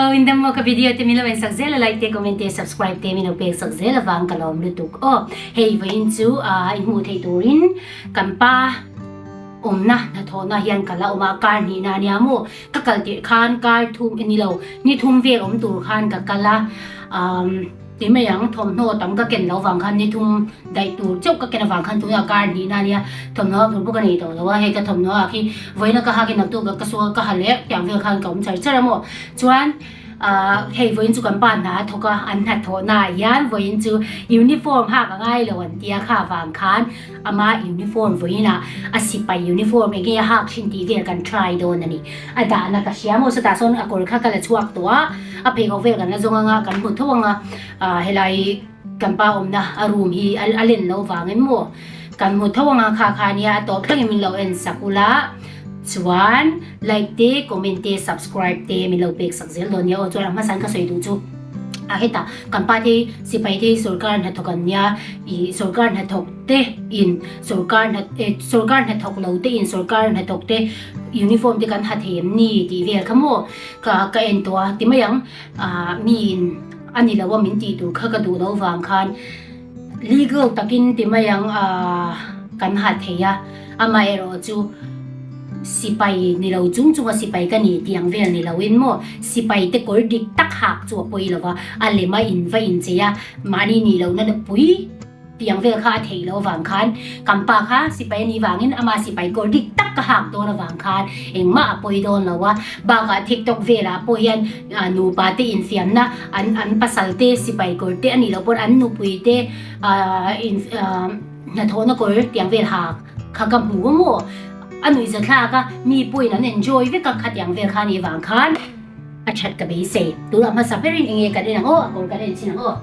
Hello in dam maw ka video te min lo en sak zel a like te comment te subscribe te min lo pek sak zel avang ka lawm lutuk aw. Hei vawiin chu ah in hmuh theih turin kan pa awmna hnathawhna hian ka la awm a kar hnihna ania maw ka kal tirh khan kar thum ni lo ni thum vel awm tur khan ka kal a umm Ti mai ang, thawmhnaw tam ka ken loh vang khan ni thum daih tur chauh ka ken avang khan tunah kar hnihna ania thawmhnaw a tur pawh ka nei tawh lo a, hei ka thawmhnaw ah khi vawiina ka hak in naktuk ka sual ka ha leh tiang vel khan ka awm char char a maw. Chuan ah hei vawiin chu kan pa hna a thawk a, an hnathawhna ah hian vawiin chu uniform hak a ngai lo an tia kha vang khan ama uniform vawiin ah a sipai uniform eng nge a hak thin tih vel kan try dawn a ni. A dahna ka hria maw chutah sawn a kawr kha ka la chhuak tawh a, a pheikhawk vel kan la zawng anga kan hmu tho anga ah helai kan pa awmna a room hi a len loh vangin maw kan hmu tho anga kha kha ania a tawp thlengin min lo en sak ula chuan like te comment te subscribe te min lo pek sak zel dawn nia aw chuan a hmasa in ka sawi duh chu a hetah kan pa te sipai te hi sorkar hnathawk an nia ih sorkar hnathawk te in sorkar hna eh sorkar hnathawk lo te in sorkar hnathawk te Uniform te kan ha thei em ni tih vel kha maw ka ka en tawh a ti mai ang ah mi in a ni lo a min tih tur kha ka duh loh vang khan legal takin ti mai ang ah kan ha thei a amaherawh chu sipai ni lo chung chung a sipai ka ni tih ang vel ni lo in maw sipai te kawr dik tak hak chu a pawi lo va a lem a in va inchei a mahni nih lohna na pui. Tiang vel kha a theih loh avang khan kan pa kha sipai a nih vangin ama sipai kawr dik tak ka hak dawn avang khan engmah a pawi dawn lo a. Bakah TikTok velah pawh hian nupa te infiamna an an pasal te sipai kawr te a nih loh pawn an nupui te hnathawhna kawr tiang vel hak kha ka hmu a maw? A nuihzathlak a, mi pawhin an enjoy vek a khatiang vel kha a nih vang khan a that ka beisei. Tunah hmasa berin enge kan en ang aw, a kawr kan en chin ang aw.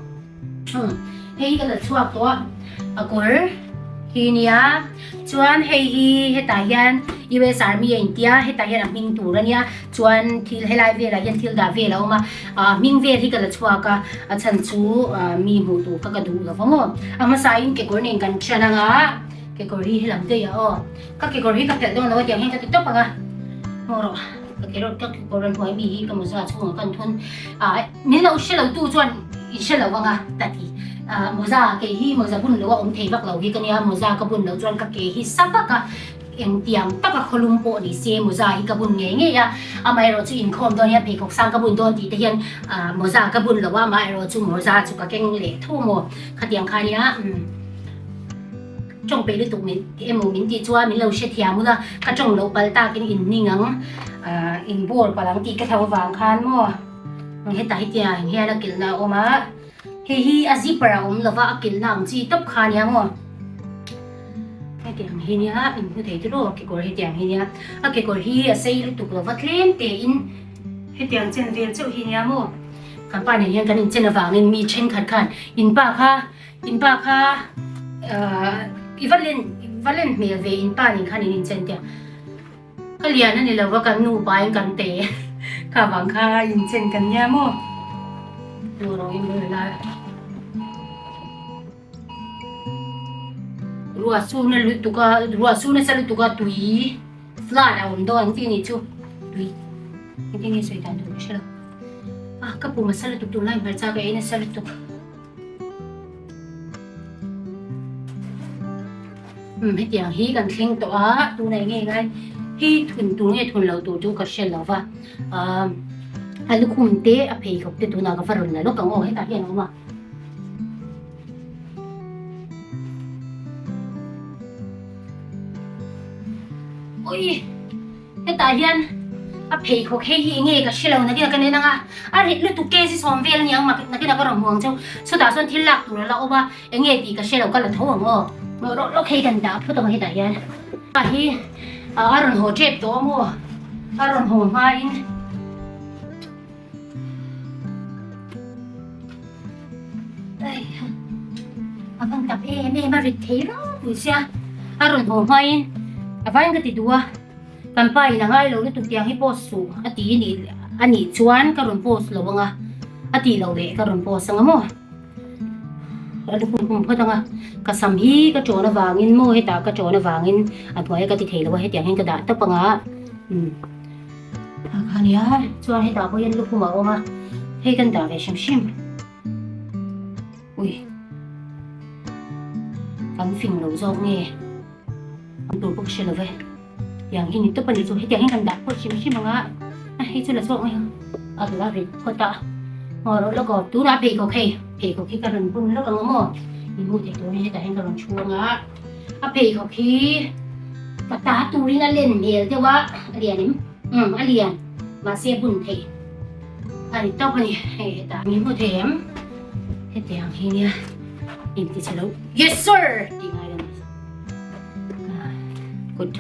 Hei hi ka la chhuak tawh a, a kawr hi nia chuan hei hi hetah hian US Army a intia hetah hian a hming tur a nia chuan thil helai velah hian thil dah vel a awm a ah hming vel hi ka la chhuak a a chhan chu ah mi hmuh tur kha ka duh lo va maw a hmasa in kekawr nen kan thian anga kekawr hi helam daih ah aw ka kekawr hi ka phelh dawn lo a tiang hian ka ti tawp ang a maw rawh ka kekawr ka kekawr an hnuai mi hi ka mawza chhungah ka an thun ah. Min lo hre lo tu chuan i hre lo anga ta ti. Ah mawza kei hi mawza bun lo a awm thei vak lo hi ka nia, mawza ka bun loh chuan ka ke hi sa vak a, engtiang taka khawlum pawh ni se mawza hi ka bun ngei ngei a, amaherawh chu inkhawm dawn hian pheikhawk sang ka bun dawn tih te hian ah mawza ka bun lo a, amaherawh chu mawza chu ka keng leh tho maw khatiang kha nia umm tawng peih lutuk min emaw min tih chuan min lo hrethiam ula ka tawng loh palh takin in ning ang ah in bawr palh ang tih ka hlau avang khan maw. Hetah hi tiang hian a kilhna a awm a, hei hi a zipper a awm lova a kilhna ang chi tawp kha ania maw. Hetiang hi nia in hmu thei tiraw kekawr hetiang hi nia, a kekawr hi a sei lutuk lova tlem tein hetiang chen vel chauh hi nia maw. Kan pa nen hian kan inchen avangin mi thenkhat khan in pa kha in pa kha ahh i va len i va len hmel ve in pa nen khan in inchen tia. Ka lian a ni lo va, kan nupa in kan te kha vang kha inchen kan nia maw? Tur rawh in ber lai. Ruah su na lutuk a, ruah su nasa lutuk a tui flood a awm dawn ang tih a nih chu. Tui engtin nge sawi dan tur ka hre lo. Ah ka pum a sa lutuk tunlai hmarcha ka ei nasa lutuk. Umm hetiang hi kan thleng tawh a tunah eng nge ngai hi thun tur nge thun loh tur chu ka hre lo va aaa a lukhum te a pheikhawk te tunah ka va rawn la lawk ang aw hetah hian a awm a. Ui. Hetah hian a pheikhawk hei hi enge ka hre lo nakin a ka nen anga a rit lutuk kg sawm vel aniang mak nakin a ka rawn hmu ang cheu chutah chuan thil lak tur a la awm a enge tih ka hre lo ka la tho ang aw rawh lawk hei kan dah phawt ang hetah hian a hi a rawn haw tep tawh a maw a rawn haw hma in. A van tak em em a rit thei ropui sia a rawn haw hmain a vain ka ti duh a kan pa in a ngai lo lutuk tiang hi post suh a ti a nih a nih chuan ka rawn post lo ang a a tih loh leh ka rawn post ang a maw a lukhum khum phawt ang a ka sam hi ka ṭawn avangin maw hetah ka ṭawn avangin a hnuai a ka ti thei lo a hetiang hian ka dah tawp ang a umm. A kha nia chuan hetah pawh hian lukhum a awm a hei kan dah ve hrim hrim ui kan fing lo zawk nge an tur pawh ka hre lo ve tiang hi ni tawp a nih chu hetiang hian kan dah phawt hrim hrim ang a a hei chu la chhuak mai ang a la rit phawt a aw rawh lawk aw tunah pheikhawk hei pheikhawk hi ka rawn bun lawk ang maw in hmuh theih turin hetah hian ka rawn thu ang a. A pheikhawk hi ka ta turin a len hmel deuh a, a lian em? Umm a lian mahse a bun theih a ni tawp a ni hei hetah min hmu thei em? Hetiang hi nia inti chhe lo yes sir tih ngai lo good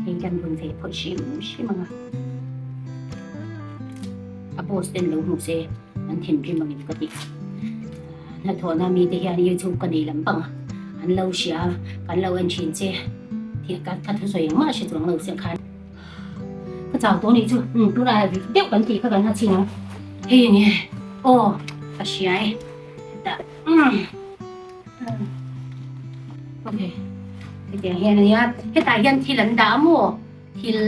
hei kan bun thei phawt hrim hrim ang a a boss ten lo hmu se. An thinrim angin ka ti. Hnathawhna mite hian YouTube ka nei lam pang a, an lo hria a, kan lo en thin che tih ka ka thusawi engmah hre chuang lo chiah khan ka chau tawh anih chu. Umm tunah deuh kan tih kha kan ha chhin ang. Hei a ni e, aw ka hria e, hetah umm ok hetiang hian a nia, hetah hian thil an dah a maw? Thil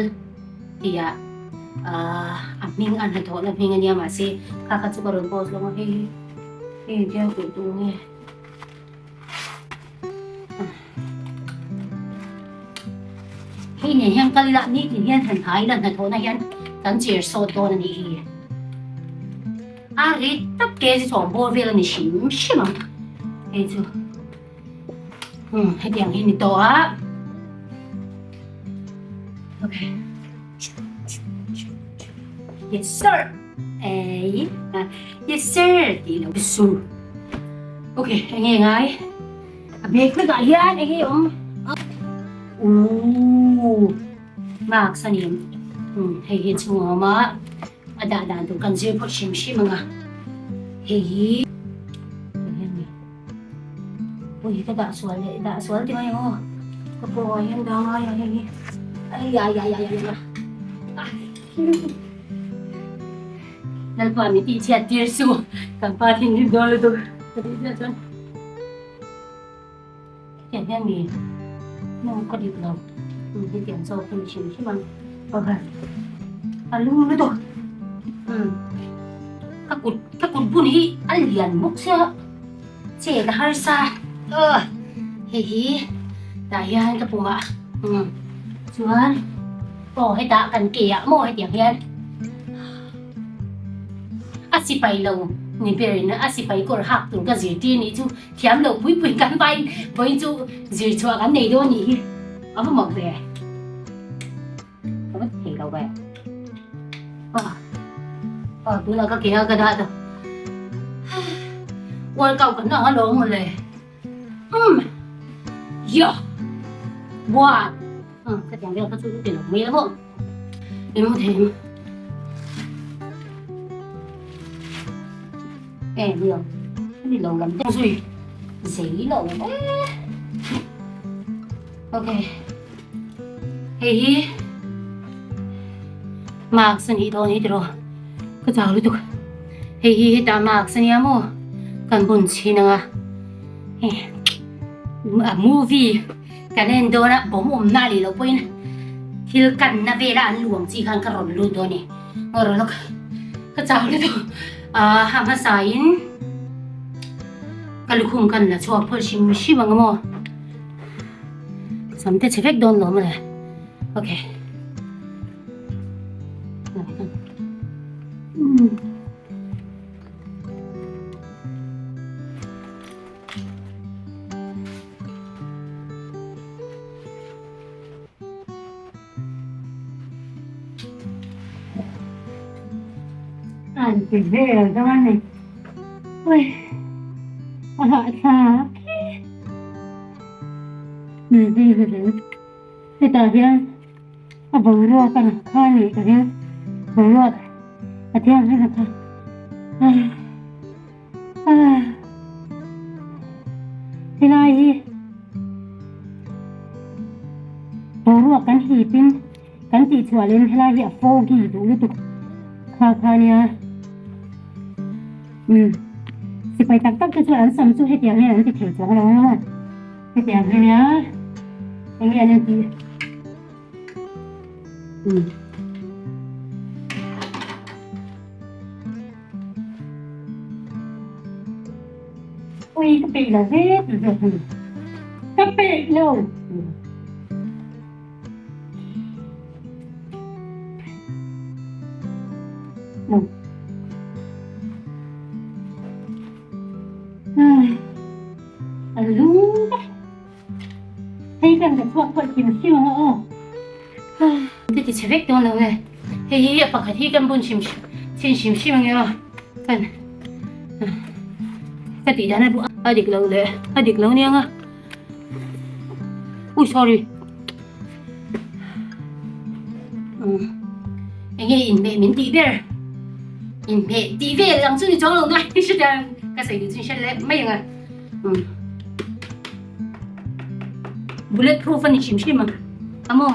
tih ah a hming a hnathawhna hming a nia mahse kha kha chu ka rawn post lawng a hei hi hei engtia kulh tur nge hei nen hian kal ila nitin hian han ha ila hnathawhna hian kan chir sawt dawn a nih hi a rit tak ke chi chhawm bawr vel a ni hrim hrim ang hei chu. Umm hetiang hi ni tawh a. Okay. Yes sir. Ei. Yes sir. Ti lo su. Okay, enge ngai? A bag vekah hian enge awm? Ooh. Mask a ni em? Umm hei hi chhung a awm a. A dah dan tur kan zir phawt hrim hrim ang a. Hei hi. Ui ka dah sual leh dah sual ti mai ang aw ka pawh ah hian dah ngai a hei hi ai ai ai ai ai Lalpa min tih chhiat tir su kan pa thinrim dawn lutuk ka tih chiah chuan hetiang hian mi no ka dik lo hetiang zawk hi mi hrim hrim ang okay a lung lutuk um ka kut ka kut bun hi a lian bawk sia. Che ka harsa aw hei hi tah hian ka pumah umm chuan aw hetah kan ke ah maw hetiang hian a sipai lo ni berin a sipai kawr hak tur ka zirtir nih chu thiam lo pui pui kan vai vawiin chu zir chhuah kan nei dawn nih hi a va mak ve ka va ti thei lo ve aw aw tunah ka ke a ka dah ta. Workout kan ang alawm mawle. Umm. Ya. One. Umm ka tiang vel kha chu ti lo mai emaw. Emaw thei em. E ni lo. Ni lo lam te zui. Zei lo e. Okay. Hei hi mask a nih dawn hi tiraw ka chau lutuk hei hi hetah mask a nia maw kan bun chhin ang a hei a movie kan en dawn a bawm awmna a nih loh pawhin thil kanna vela an luang chi khan ka rawn lut dawn a ni ngaw rawh lawk ka chau lutuk ah a hmasa in ka lukhum kan la chhuak phawt hrim hrim ang maw. Sam te chhe vek dawn lo mawle. Okay. Mm. An ti vel dawn a ni. Ui, a hahthlak e. Hetah hian a boruak a lang kha a nih ka ring. Boruak a thianghlim a kha. Helai hi boruak kan hip in kan tih chhuah leh in helai hi a foggy duh lutuk kha kha nia umm sipai tak tak te chuan an sam chu hetiang hian an ti thei chuang lo ang maw hetiang hi nia eng nge an intih. Um. Ui ka peih lo ve ka peih lo. A lung vek. Hei kan ka chhuak pawh hrim hrim ang a aw. Ka ti chhe vek dawn lo nge. Hei hi a pakhat hi kan bun hrim chhin hrim hrim ang e aw. Kan ka tih dan a dik lo leh a dik lo nia nga. Ui sorry. Enge inhmeh min tih ber? Inhmeh tih vel ang chu ni chuang lo ngai hriat ka sawi duh chu hriat leh mai ang a. Bullet proof a ni hrim hrim a. Amaw?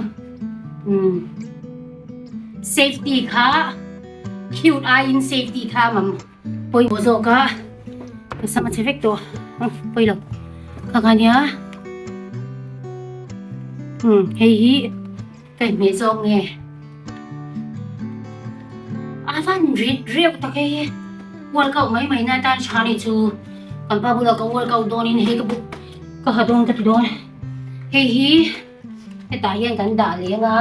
Safety kha cute aiin safety kha mam pawimawh zawk a. Ka sam a che vek tawh a pawi lo kha kha nia umm hei hi ka inhmeh zawk nge a van rit reuh tak hei hi workout mai mai na atan tha ni chu kan pa bulah ka workout dawn in hei ka buk ka ha dawn ka ti dawn hei hi hetah hian kan dah leh anga.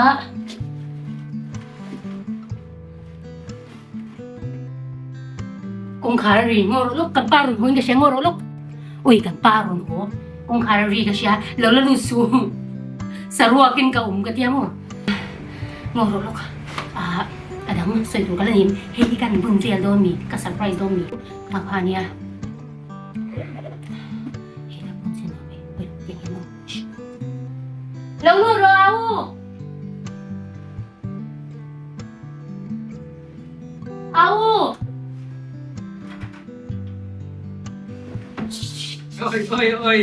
Kawngkhar a ri ngaw rawh lawk, kan pa rawn haw in ka hria ngaw rawh lawk. Ui kan pa rawn haw, kawngkhar a ri ka hria, lo la lut suh. Saruak in ka awm ka tia maw. Ngaw rawh lawk, ah a dang sawi tur ka la nim, hei hi kan bun vel dawn mi, ka surprise dawn mi, ka kha nia. Hei la bun chin awm e, ui tiang hian aw. Lo lut rawh au. Au! Oi, oi, oi!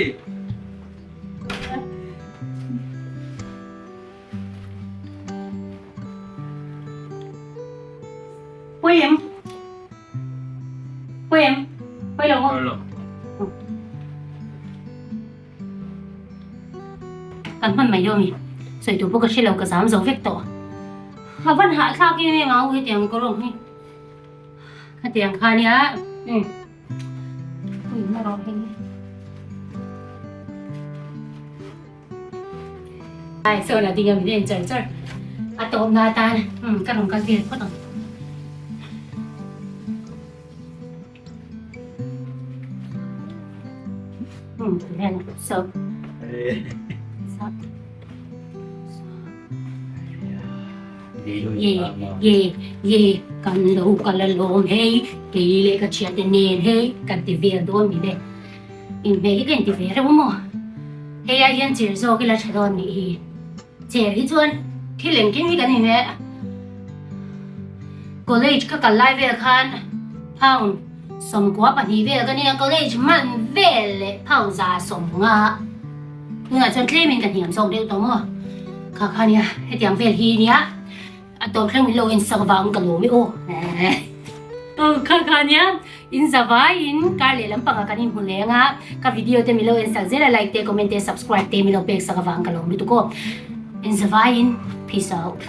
Pui em? Pui em? Pui lo maw? Pui lo. Kan hman mai dawn mi. Sawi tur pawh ka hre lo ka zam zo vek tawh. A van hahthlak em em a u hetiang kawrawng hi. Khatiang kha nia. Um. Ui na rawh hei. Ai sawn a ding a min en char char. A tawp na tan um ka rawn kal vel phawt ang. So. So. Ye ye ye kan lo kal alawm hei kei leh ka thiante nen hei kan ti vel dawn mi le inhmeh hi ka inti ve reuh maw hei ai hian chair zawk ila tha dawn nih hi chair hi chuan thil engkim hi kan inhmeh College ka kal lai vel khan pound 12 vel ka nia, college man vel leh pound 150 tunah chuan tlemin ka hniam zawk deuh tawh maw? Kha kha nia, hetiang vel hi nia a tawp thleng min lo insak vang ka lawm e aw. Aw kha kha nia, in za vaiin kar leh lampangah kan inhmu leng a, ka video te min lo ensak zel a, like te, comment te, subscribe te min lo pek sak avang ka lawm lutuk aw. In za vaiin peace out.